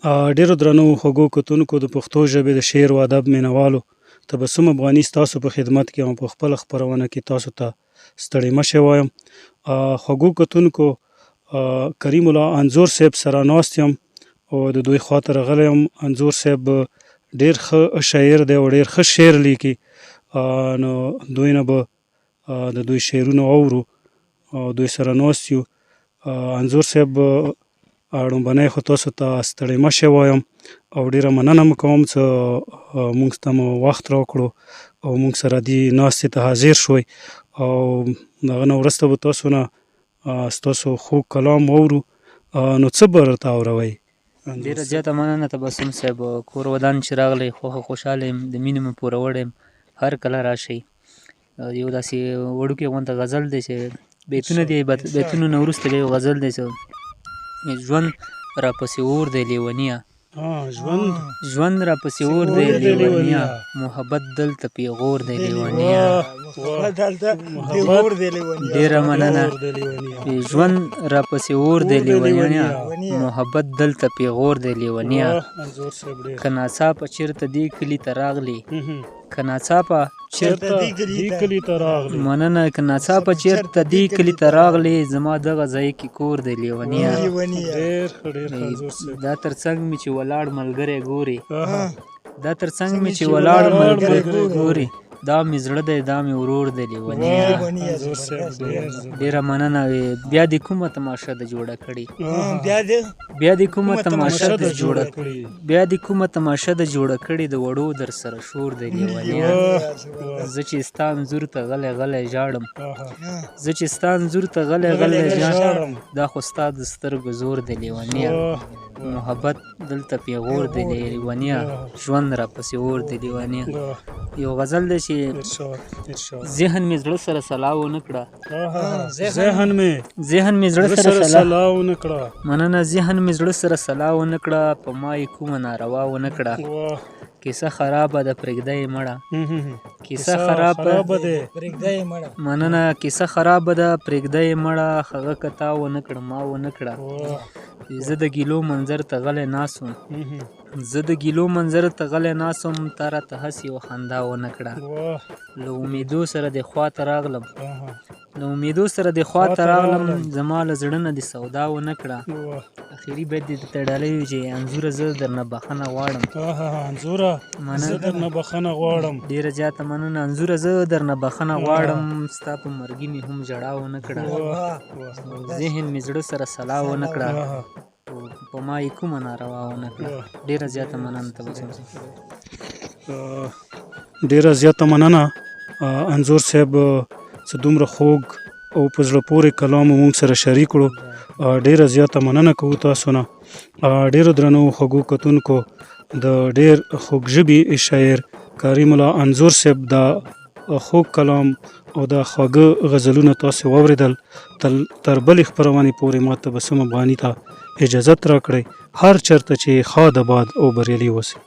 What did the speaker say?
ډېرو درنو خوږو کتونکو، د پښتو ژبې د شعر او ادب مینوالو، تبسم افغاني ستاسو په خدمت کې او په خپله خپرونه کې تاسو ته ستړی مه شئ وایم. خوږو کتونکو، کریم الله انځور صاحب سره ناست یم او د دوی خواته راغلی یم. انځور صاحب ډېر ښه شاعر دی او ډېر ښه شعر لیکي، نو دوی نه به د دوی شعرونه اورو او دوی سره ناست یو. انځور صاحب، ړومبنی خو تاسو ته ستړی مه شئ وایم او ډېره مننه مو کوم چې موږ ته مو وخت راکړو او موږ سره دې ناستې ته حاضر شوئ، او دغه نه وروسته به تاسو نه ستاسو خوږ کلام واورو. نو څه به راته اوروئ؟ ډېره زیاته مننه تبسم صاحب، کور ودان چې راغلی، خوښ او خوشحاله یم، د مینې مو پوروړی یم، هر کله راشئ. یو داسې وړوکی غونته غزل دی چې بیتونه دي، بیتونو نه وروسته بیا یو غزل دی چې ژوند راپسې اور دی لیونیه. ژوند ژوند راپسې اور دی لیونیه، محبت دلته پیغور دی لیونیه. ډېره مننه. ژوند راپسې اور دی لیونیه، محبت دلته پیغور دی لیونیه. که ناڅاپه چېرته دې کلي ته راغلې، که ناڅاپه چېرته دې کلي ته راغلې، مننه، که ناڅاپه چېرته دې کلي ته راغلې، زما دغه ځای کې کور دی لیونیه. ډېر ښه، ډېر ښه انځور صاحب. دا تر څنګ مې چې ولاړ ملګری ګوري، دا تر څنګ مې چې ولاړ ملګری ګوري، دا مې زړه دی، دا مې ورور دی لیونیه. ډېره مننه. بیا دې کومه تماشه د جوړه کړې، بیا دې کومه تماشه د جوړه کړې، بیا دې کومه تماشه د جوړه کړې، د وړو در سره شور دی لیونیه. زه چې ستا انځور ته غلی غلی ژاړم، زه چې ستا انځور ته غلی غلی ژاړم، دا خو ستا د سترګو زور دی لیونیه. محبت دلته پیغور دی لیونیه، ژوند راپسې اور دی لیونیه. یو غزل دی چې ذهن مې زړه سره سلا ونه کړه، ذهن مې ذهن مې زړه سره سلا ونه کړه. مننه. ذهن مې زړه سره سلا ونه کړه، په ما یې کومه ناروا ونه کړه. کیسه خرابه ده پرېږده یې مړه، کیسه خرابه ده پرېږده یې مړه. مننه. کیسه خرابه ده پرېږده یې مړه، هغه که تا ونه کړه ما ونه کړه. زه د ګیلو منظر ته غلی ناست وم، زه د ګیلو منظر ته غلی ناست وم، تا راته هسې یوه خندا ونه کړه. له امیدو سره دې خوا ته راغلم، له امیدو سره دې خوا ته راغلم، زما له زړه نه دې سودا ونه کړه. اخري بیت دې درته ډالۍ وي چې انځوره زه درنه بخښنه غواړم. انځوره زه درنه بخښنه غواړم. ډېره زیاته مننه. انځوره زه درنه بخښنه غواړم، ستا په مرګي مې هم ژړا ونه کړه، ذهن مې زړه سره سلا ونه کړه، په ما یې کومه ناروا ونه کړه. ډېره زیاته مننه تبسم صاحب. ډېره زیاته مننه انځور صاحب چې دومره خوږ او په زړه پورې کلام موږ سره شریک کړو، ډېره زیاته مننه کوو تاسو نه. ډېرو درنو خوږو کتونکو، د ډېر خوږ ژبي شاعر کریم الله انځور صاحب دا خوږ کلام او دا خواږه غزلونه تاسو واورېدل. تر بلې خپرونې پورې ما تبسم افغاني ته اجازت راکړئ. هر چېرته چې ښاد آباد او بریالي اوسئ.